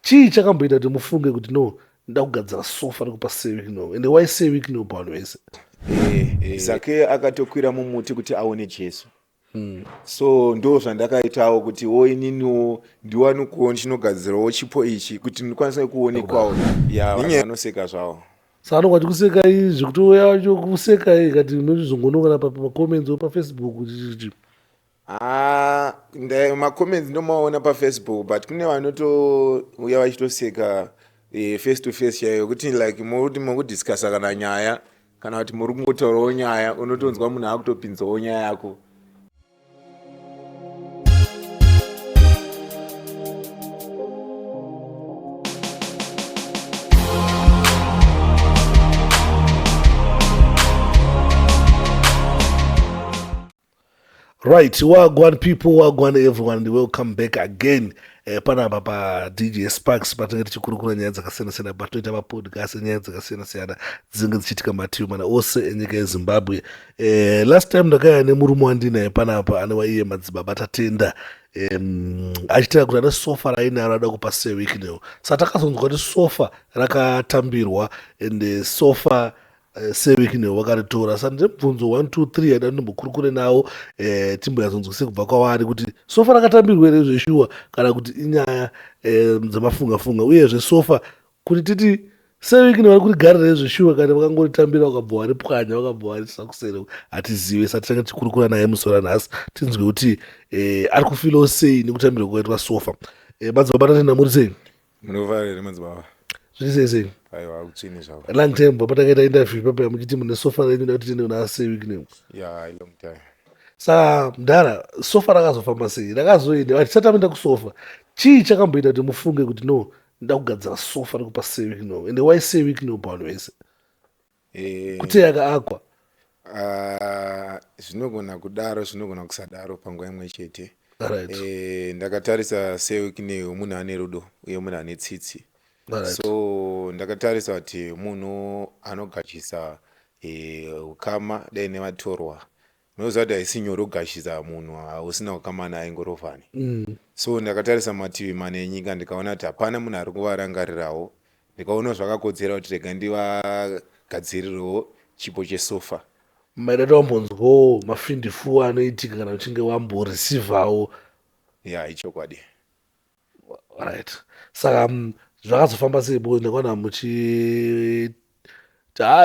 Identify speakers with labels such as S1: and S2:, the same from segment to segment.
S1: Chii chakamboita kuti mufunge kuti no, nda kugadzira sofa rekupa Sir Wicknell? Ende why Sir Wicknell pavanhu vese?
S2: Zakeyo akatokwira mumuti kuti aone Jesu. So ndo zvandakaitawo kuti wo ininiwo ndiwanikuwo ndichinogadzirawo chipo ichi kuti ndikwanise kuonekwawo. Ya, vanhu vanoseka zvavo.
S1: Saka anonga achikuseka izvi kuti uya wacho kuseka ikati unozongonongana pamacomments pafacebook chichichi.
S2: Ah, macomments ndomaona pafacebook, but kune vanotouya vachitoseka face to face chaiyo, kuti like muri mukudiscussa kana nyaya kana kuti muri kungotaurawo nyaya, unotonzwa munhu akutopinzawo nyaya yako.
S1: Right, wagwan people, wagwan everyone, and welcome back again. Panapa pa DJ Sparks patinenge tichikurukura nyaya dzakasiyana siyana, patinoita mapodcast enyaya dzakasiyana siyana dzinenge dzichiitika mativi mana ose enyika yeZimbabwe. Last time ndakauya nemurume wandinaye panapa anova iye Madzibaba Tatenda, achitaura kuti ane sofa rainaro ada kupa Sir Wicknell. Saka takazonzwa kuti sofa rakatambirwa and sofa Sir Wicknell vakaritora. Saka ndine mubvunzo 1 2 3 yaida ndimbokurukure nawo, timboyatsonzwise kubva kwavari kuti sofa rakatambirwa here zveshuwa kana kuti inyaya dzemafunga funga, uyezve sofa kuti titi Sir Wicknell vari kurigarira here zveshuwa kana vakangoritambira vakabva varipwanya vakabva varisa kuseri, hatizive. Saka tichange tichikurukura naye musi ranhasi tinzwe kuti ari kufilawo sei nekutambirwa kwakaitwa sofa. Madzibaba Tatenda, muri sei?
S2: Munofara here madzibaba?
S1: Zviri sei sei?
S2: Aiwa, akutsvini zvavo.
S1: Long time baba takaita interview papa muchiti mune sofa renyu da kuti tiende kuna Sir Wicknell.
S2: Yeah, long time.
S1: Saka mudhara, sofa rakazofamba sei? Rakazoenda hatisati taenda kusofa. Chii chakamboita kuti mufunge kuti no, nda kugadzira sofa rekupa Sir Wicknell? Ende why Sir Wicknell pavanhu vese? Kuti yakaakwa.
S2: Zvinogona kudaro, zvinogona kusadaro panguva imwe chete. Ndakatarisa Sir Wicknell munhu ane rudo uye munhu ane tsitsi. So ndakatarisa kuti munhu anogashisa ukama dai nevatorwa. Munoziva kuti haisi nyore kugashisa munhu usina ukama naye ngorovhani. So ndakatarisa mativi mana enyika ndikaona kuti hapana munhu ari kuvarangarirawo. Ndikaona zvakakodzera kuti rega ndivagadzirirewo chipo chesofa.
S1: Maida wambonzwawo mafindifu anoitika kana uchinge wamboreceivawo.
S2: Ya, ichokwadi.
S1: Right. Saka zvakazofamba sei? Because ndakaona muchi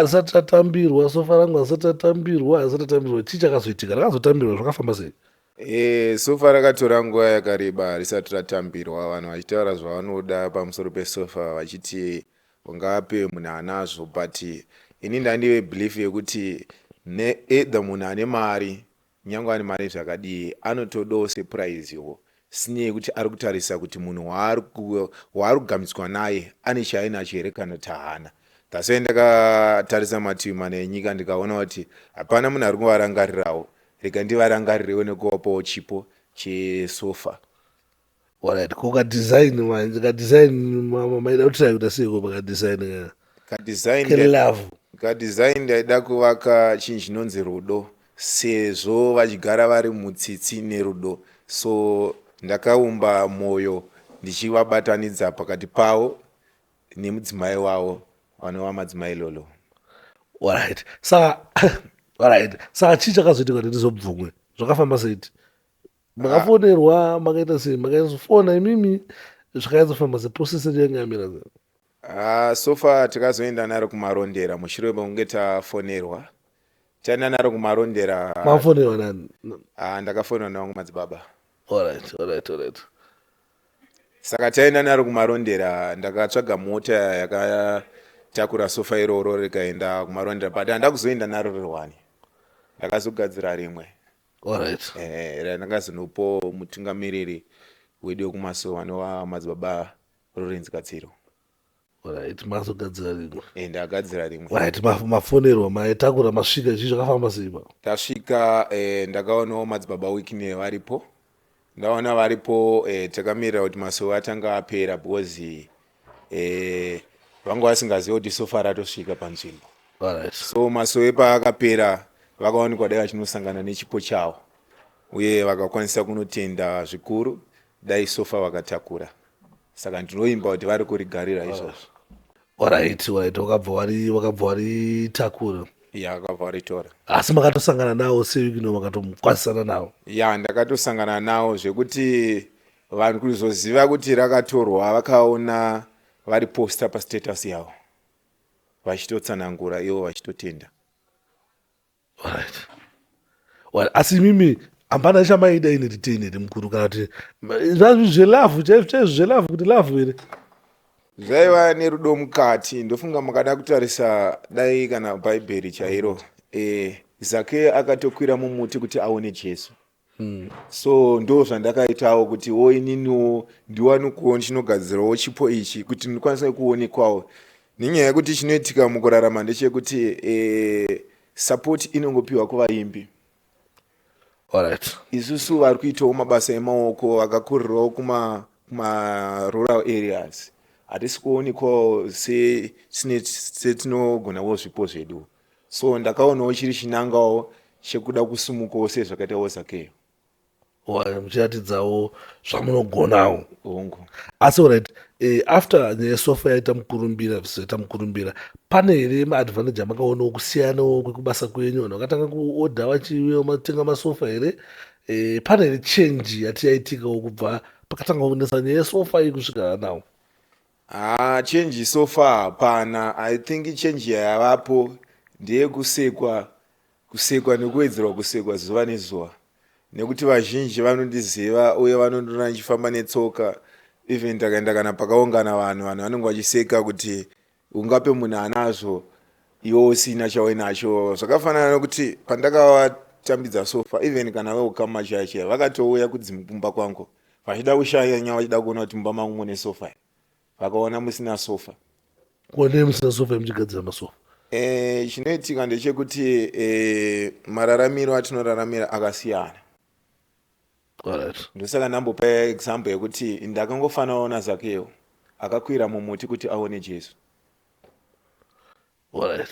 S1: risati ratambirwa sofa rangu, risati ratambirwa, risati ratambirwa. Chii chakazoitika? Rakazotambirwa, zvakafamba sei?
S2: Sofa rakatora nguva yakareba risati ratambirwa, vanhu vachitaura zvavanoda pamusoro pesofa, vachiti ungape munhu anazvo, but ini ndandive belief yekuti neither munhu ane mari, nyange ane mari zvakadii, anotodawo surprisewo, sinei yekuti ari kutarisa kuti munhu waari kugamidzwa naye ane chaainacho here kana kuti haana. That's why ndakatarisa mativi mana enyika ndikaona kuti hapana munhu ari kuvarangarirawo, rega ndivarangarirewo nekuvapawo chipo chesofa.
S1: Alright, ko kadesign manje, kadesign maida kutry kuita seiko pakadesign
S2: Kadesign
S1: kelove?
S2: Kadesign ndaida kuvaka chinhu chinonzi rudo, sezvo vachigara vari mutsitsi nerudo. So ndakaumba mwoyo ndichivabatanidza pakati pavo nemudzimai wavo vanova Madzimai Lolo.
S1: Alright. Saka alright. Saka chii chakazoitika kuti ndizobvumwe? Zvakafamba sei? Makafonerwa, makaita sei? Makaizofona imimi, zvakanyatsofa sei? Process yacho yanga yamira sei?
S2: Sofa takazoenda naro kuMarondera mushure mekunge tafonerwa. Taenda naro kuMarondera.
S1: Mafonerwa nani?
S2: Ndakafonerwa navangu madzibaba.
S1: Alright.
S2: Saka taenda naro kuMarondera, ndakatsvaga mota yakatakura sofa iroro rikaenda kuMarondera, but handina kuzoenda naro rirwani. Ndakazogadzira rimwe. Randakazonopawo mutungamiriri wedu wekumasowe anova Madzibaba Lawrence Katsiro.
S1: Alright, mazogadzira rimwe.
S2: Ndakagadzira rimwe.
S1: Alright, mafonerwa, maitakura, masvika, chii zvakafamba sei pa?
S2: Tasvika, ndakaonawo Madzibaba Wicknell varipo. Ndaona varipo, takamirira kuti masowe atanga apera, because vanga vasingazivi kuti sofa ratosvika panzvimbo. So masowe paakapera vakaonekwa dai vachinosangana nechipo chavo, uye vakakwanisa kunotenda zvikuru dai sofa vakatakura. Saka ndinovimba kuti vari kurigarira izvozvo.
S1: Alright, alright, wakabva waritakura.
S2: Ya, akabva waritora.
S1: Asi makatosangana nawo seWicknell, makatokwazisana nawo?
S2: Ya, ndakatosangana nawo, zvekuti vanhu kuzoziva kuti rakatorwa vakaona vari posta pastatus yavo vachitotsanangura ivo vachitotenda.
S1: Alright. Well, asi imimi hapana chamaida in return here, mukuru, kana kuti zvazvi zvelove chaizvo chaizvo, zvelove, kuti love here?
S2: Zvaiva nerudo mukati. Ndofunga makada kutarisa dai kana Bhaibheri chairo, Zakeyo akatokwira mumuti kuti aone Jesu. So ndo zvandakaitawo kuti wo ininiwo ndiwanikuwo ndichinogadzirawo chipo ichi kuti ndikwanise kuonekwawo, nenyaya yekuti chinoitika mukurarama ndechekuti support inongopiwa kuvaimbi. Isusu vari kuitawo mabasa emaoko, vakakurirawo kuma rural areas, hatisi kuonekwawo setinogonawo zvipo zvedu. So ndakaonawo chiri chinangawo chekuda kusumukawo sezvakaitawo Zakeyo.
S1: Muchiratidzawo zvamunogonawo.
S2: Hongu.
S1: Asi alright, after nyaya yesofa yaita mukurumbira, zvizoita mukurumbira, pane here maadvantage amakaonawo kusiyanawo kwekubasa kwenyu? Vanhu vakatanga kuodha vachiuya matenga masofa here? Pane here change yati yaitikawo kubva pakatanga kunetsa nyaya yesofa iyi kusvika nawo?
S2: Ha, change so far hapana. I think change yavapo ndeyekusekwa, kusekwa nekuwedzerwa kusekwa zuva nezuva, nekuti vazhinji vanondiziva uye vanondiona ndichifamba netsoka. Even takaenda kana pakaungana vanhu, vanhu vanenge vachiseka kuti ungape munhu anazvo iwe usina chauinacho. Zvakafanana nekuti pandakavatambidza sofa, even kana veukama chaiya chaiya vakatouya kudzimba kwangu vachida kushanya, vachida kuona kuti mumba mangu mune sofa. Vakaona musina sofa.
S1: Kuonei musina sofa muchigadzira masofa?
S2: Chinoitika ndechekuti mararamiro atinoraramira akasiyana. Ndosaka ndambopa example yekuti ndakangofanawo naZakeo akakwira mumuti kuti aone Jesu.
S1: Alright,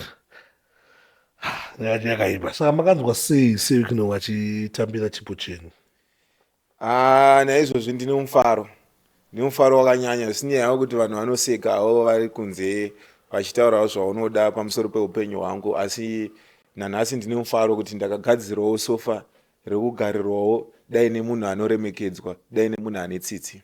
S1: yakaipa. Saka makanzwa sei seWicknell vachitambira chipo chenyu?
S2: Ah, naizvozvi ndine mufaro, ndine mufaro wakanyanya, zvisinei havo kuti vanhu vanoseka havo vari kunze vachitaurawo zvaunoda pamusoro peupenyu hwangu, asi nanhasi ndine mufaro kuti ndakagadzirawo sofa rekugarirwawo dai nemunhu anoremekedzwa, dai nemunhu ane tsitsi.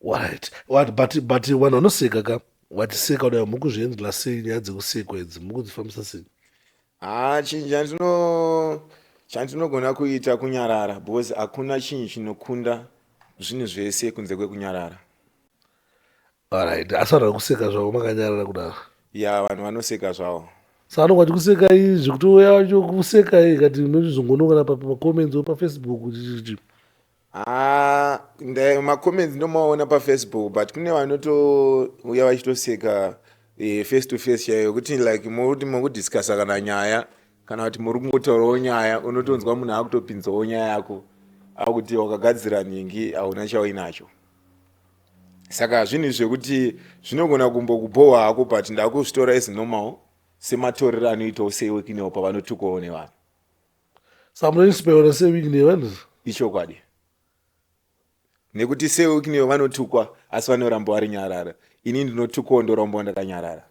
S1: Right, but vanhu vanoseka ka, vachiseka kudai, mukuzviendela sei nyaya dzekusekwa idzi? Mukudzifambisa sei?
S2: Ha, chinhu chandinogona kuita kunyarara, because hakuna chinhu chinokunda zvinhu zvese kunze kwekunyarara.
S1: Alright, asi vanhu vari kuseka zvavo makanyarara kudaro?
S2: Ya, vanhu vanoseka zvavo.
S1: Saka anonga achikusekai zvekuti uya wacho kusekai kati munozongonongana pamacomments paFacebook chichichi?
S2: Ha, macomments ndomaona paFacebook, but kune vanotouya vachitoseka face to face chaiyo, kuti like muri mukudiscussa kana nyaya, kana kuti muri kungotaurawo nyaya, unotonzwa munhu akutopinzawo nyaya yako akuti wakagadzira nhingi, hauna chauinacho. Saka zvinhu zvekuti zvinogona kumbokubhohwa hako, but ndakuzvitora as normal, sematorero anoitawo seWicknell pavanotukwawo nevanhu.
S1: Saka munoinspirwa seWicknell vanhu?
S2: Ichokwadi, nekuti seWicknell vanotukwa asi vanoramba vari nyarara. Ini ndinotukwawo, ndoramba ndakanyarara,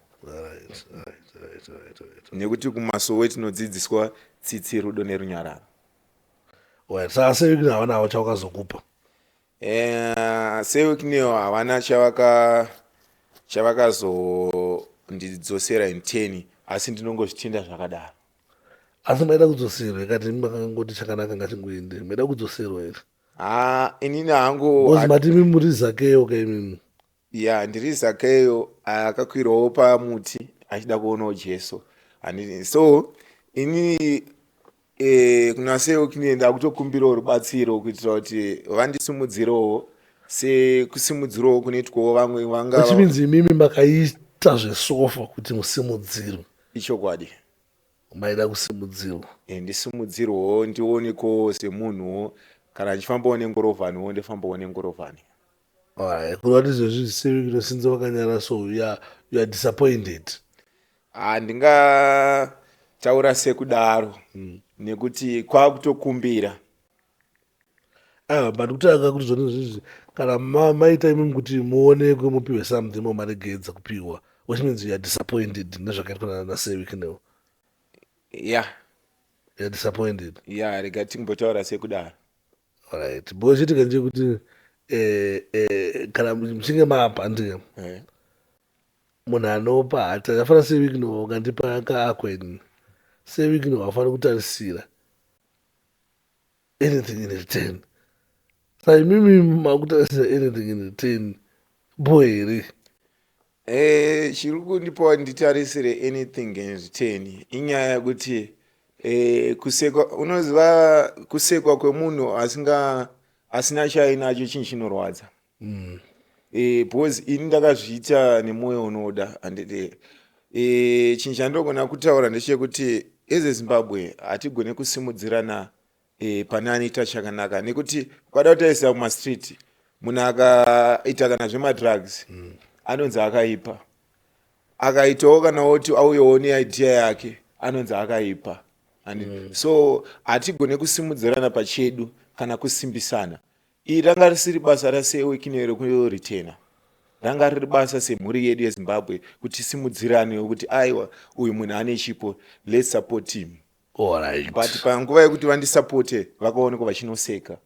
S2: nekuti kumasowe tinodzidziswa tsitsi, rudo nerunyararo.
S1: Right, saka seWicknell havana havo chavakazokupa?
S2: SeWicknell havana chavakazondidzosera in 10, asi ndinongozvitenda zvakadaro.
S1: Asi maida kudzoserwa? Ikati makangoti chakanaka ngachingoende, maida kudzoserwa here?
S2: Ha, inini hangu
S1: Because mati imi muri Zakeyo ka imimi.
S2: Ya, ndiri Zakeyo akakwirawo pamuti achida kuonawo Jesu. Handini? So inini kuna seWicknell ndakutokumbirawo rubatsiro kuitira kuti vandisimudzirewo sekusimudzirawo kunoitwawo vamwe vanga.
S1: Which means imimi makaita zvesofa kuti musimudzirwe?
S2: Ichokwadi.
S1: Maida kusimudzirwa?
S2: Ndisimudzirwewo, ndionekwewo semunhuwo. Kana ndichifambawo nengorovhaniwo, ndifambawo nengorovhani.
S1: Alright, kureva kuti izvezvi seWicknell since vakanyara, so you are disappointed?
S2: Handingataura sekudaro, nekuti kwakutokumbira.
S1: Aiwa, but kutanga kuti zvone zvezvi Kana maita imimi kuti muonekwe, mupiwe something, momaregedza kupiwa, which means you are disappointed nezvakaitwa naSir Wicknell. You are disappointed.
S2: Ya, rega timbotaura sekudaro.
S1: Alright, because chiitika ndechekuti kana muchinge mapa, ndika munhu anopa hati akafanira Sir Wicknell, ukandipa kaakweni, Sir Wicknell haufaniri kutarisira anything in return. Saka imimi makutarisira anything in return bo here?
S2: Chiri kundipawo nditarisire anything in return inyaya yekuti kusekwa, unoziva, kusekwa kwemunhu asinga asina chainacho chinhu chinorwadza, because ini ndakazviita nemwoyo unoda, handiti? Chinhu chandinogona kutaura ndechekuti as Zimbabwe hatigone kusimudzirana pane anoita chakanaka, nekuti ukada kutarisa kumastreet, munhu akaita kana zvemadrugs anonzi akaipa, akaitawo kana woti auyewo neidea yake anonzi akaipa. So hatigone kusimudzirana pachedu kana kusimbisana. Iri ranga risiri basa raSir Wicknell rekuritena, ranga riri basa semhuri yedu yeZimbabwe kuti tisimudzirane, kuti aiwa, uyu munhu ane chipo, let's support him. But panguva yekuti vandisapote, vakaonekwa vachinoseka.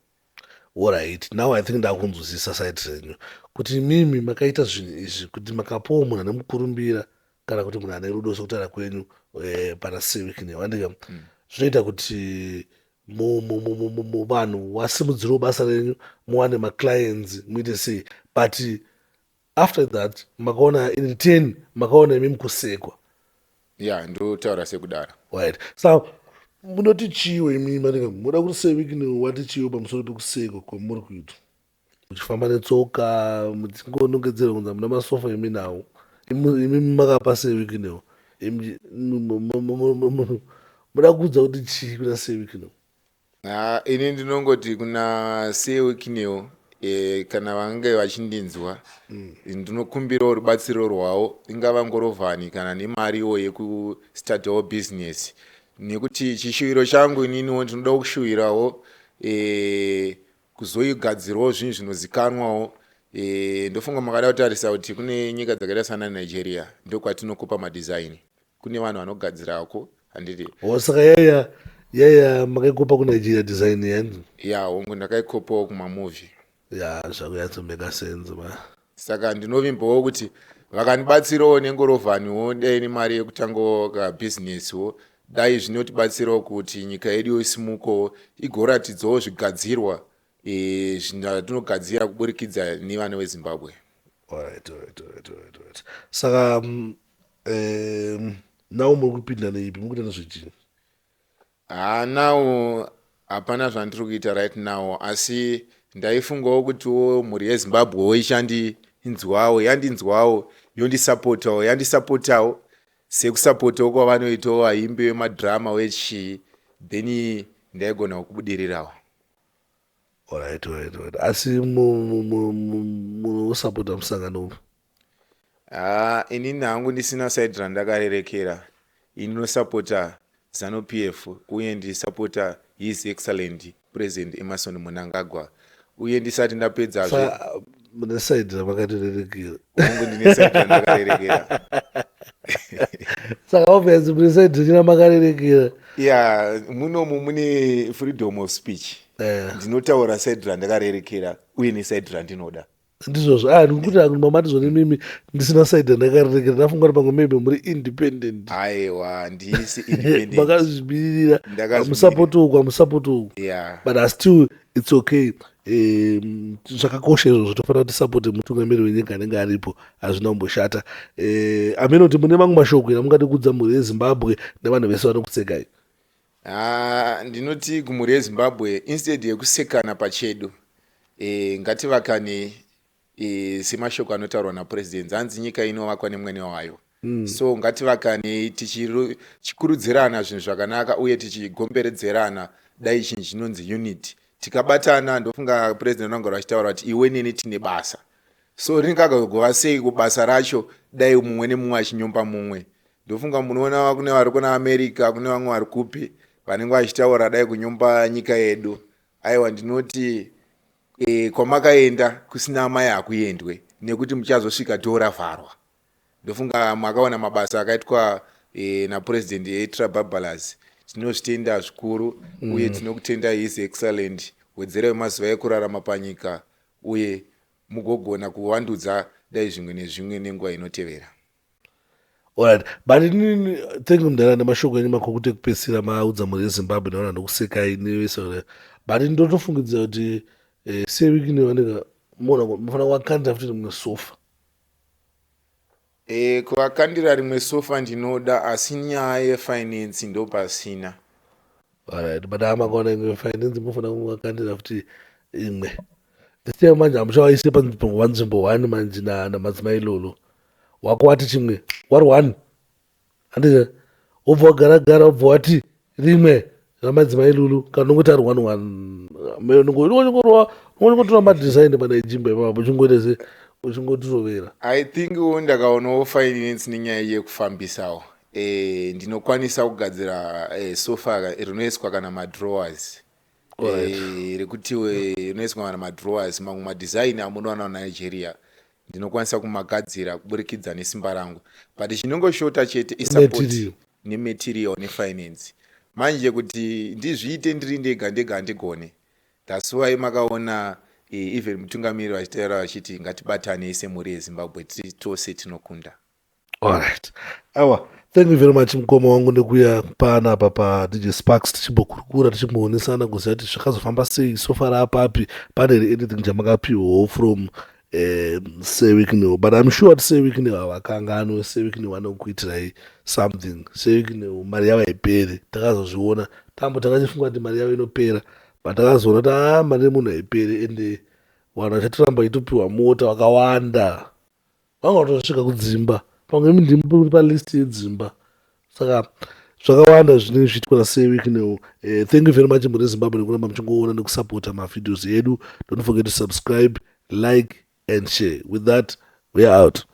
S1: Alright, now I think ndakunzwisisa side renyu, kuti mimi makaita zvinhu izvi kuti makapawo munhu ane mukurumbira kana kuti munhu ane rudo, sekutaura kwenyu, pana Sir Wicknell, andika? Zvinoita kuti vanhu vasimudzirewo basa renyu, muwane maclients, muite sei. But after that makaona in return, makaona imimi kusekwa.
S2: Ya, ndotaura sekudaro.
S1: Right, so munoti chiwo imi manenge muda kuti Sir Wicknell wati chiwo pamusoro pekusekwa kwamuri kuita, muchifamba netsoka, muchingonongedzera kunzi hamuna masofa? Imi nawo imi makapa Sir Wicknell, muda kuudza kuti chii kuna Sir Wicknell?
S2: Ha, ini ndinongoti kuna Sir Wicknell, kana vange vachindinzwa, ndinokumbirawo rubatsiro rwavo, ingava ngorovhani kana nemariwo yekustartawo business, nekuti chishuviro changu ininiwo ndinoda kushuvirawo kuzoigadzirawo zvinhu zvinozikanwawo. Ndofunga makada kutarisa kuti kune nyika dzakaita sana Nigeria, ndokwatinokopa madesign, kune vanhu vanogadzirako, handiti?
S1: O, saka yaya makaikopa kuNigeria design yani?
S2: Ya, hongu, ndakaikopawo kumamovie.
S1: Ya, zvakuyatsomeka sense ma.
S2: Saka ndinovimbawo kuti vakandibatsirawo nengorovhaniwo, dai nemari yekutangawo kabhizinesiwo, dai zvinotibatsirawo kuti nyika yedu isimukowo, igoratidzawo zvigadzirwa zvatinogadzira kuburikidza nevana veZimbabwe.
S1: Alright. Saka now muri kupinda neipi? Muri kuita nezvechii?
S2: Ha, now hapana zvandiri kuita right now, asi ndaifungawo kutiwo mhuri yeZimbabwewo ichandinzwawo, yandinzwawo, yondisapotawo, yandisapotawo sekusapotawo kwavanoitawo vaimbi vemadhirama wechii, then ndaigona kubudirirawo.
S1: Alright. Asi munosapota musangano upi?
S2: Ha, inini hangu ndisina side randakarerekera. Ini nosapota ZANU PF, uye ndisapota His Excellent President Emmerson Mnangagwa. Uye ndisati ndapedzazve,
S1: Saka mune side ramakarerekera?
S2: Hongu, ndine side randakarerekera.
S1: Saka obviously mune side renyu ramakarerekera.
S2: Ya, munomu mune freedom of speech. Ndinotaura side randakarerekera uye neside randinoda.
S1: Ndizvozvo. Ah, ndikuti mamati zvone mimi ndisina side randakarerekera, ndafunga kuti pamwe maybe muri independent.
S2: Aiwa, ndisi independent.
S1: Makazvimirira.
S2: Ndakazvimirira.
S1: Hamusapoti uku, hamusapoti uku.
S2: Ya.
S1: But still it's okay. Zvakakosha izvozvo, tofanira kuti tisapote mutungamiri wenyika anenge aripo, hazvina kumboshata. Amene kuti mune mamwe mashoko here amungade kuudza mhuri yeZimbabwe nevanhu vese vanokusekai?
S2: Ah, ndinoti kumhuri yeZimbabwe, instead yekusekana pachedu, ngativakane, semashoko anotaurwa napurezidendi, hanzi nyika inovakwa nemwene wayo. So ngativakanei tichikurudzirana zvinhu zvakanaka uye tichigomberedzerana, dai chinhu chinonzi unity, tikabatana. Ndofunga purezidendi vanogara vachitaura kuti iwe neni tine basa, so ringagova sei kubasa racho dai mumwe nemumwe achinyomba mumwe? Ndofunga munoona kune vari kuna America, kune vamwe vari kupi vanenge vachitaura dai kunyomba nyika yedu. Aiwa, ndinoti Kwamakaenda kusina amai hakuendwe, nekuti muchazosvika door ravharwa. Ndofunga makaona mabasa akaitwa napurezidendi eTrabablas. Tinozvitenda zvikuru uye tinokutenda, His Excellent. Wedzerai mazuva ekurarama panyika uye mugogona kuvandudza dai zvimwe nezvimwe nenguva inotevera.
S1: Alright, but inini, thank you mudhara nemashoko enyu makukuti ekupedzisira maudza mhuri yeZimbabwe nevanhu vanokusekai nevese. But ndotofungidzira kuti Sir Wicknell vanenge mufanira kuvakandira futi rimwe sofa.
S2: Kuvakandira rimwe sofa ndinoda, asi nyaya yefinance ndopasina.
S1: Alright, but amakaona imwe finance, mufanira kuvakandira futi imwe. This time manje hamuchavaise panzvimbo one manje namadzimai Lolo wako. Wati chimwe wari one, handiti? Wobva wagaragara, wobva wati rimwe ramadzimai Lulu, kana unongoti ari one one, unongotora madesign panaijimba ipapo, uchingoita se uchingotirovera.
S2: I think ndakaonawo finance nenyaya yekufambisawo. Ndinokwanisa kugadzira sofa rinoiswa kana madrawers, rekuti rinoiswa kana madrawers. Mamwe madesign amunowana kuNigeria ndinokwanisa kumagadzira kuburikidza nesimba rangu, but chinongoshota chete isupport nematerial nefinance. Manje kuti ndizviite ndiri ndega ndega handigone. That's why makaona even mutungamiri vachitaura vachiti ngatibatanei semhuri yeZimbabwe, tiri tose tinokunda.
S1: Alright, awa, thank you very much mukoma wangu nekuya panapa paDJ Sparks, tichimbokurukura, tichimboonesana kuziva kuti zvakazofamba sei, sofa raapapi, pane here anything chamakapiwawo from Sir Wicknell. But I'm sure kuti Sir Wicknell havakanganwe. Sir Wicknell vanokuitirai something. Sir Wicknell mari yavo haiperi. Takazozviona tambo, takachifunga kuti mari yavo inopera, but takazoona kuti a mari yemunhu haiperi, ende vanhu vachatoramba vachitopiwa mota vakawanda, vanga vatosvika kudzimba. Pamwe imi ndimi palist yedzimba. Saka zvakawanda zvinenge zvichiitwa naSir Wicknell. Thank you very much mhuri yeZimbabwe nekuramba muchingoona nekusapota mavideos edu. Don't forget to subscribe, like and share. With that, we are out.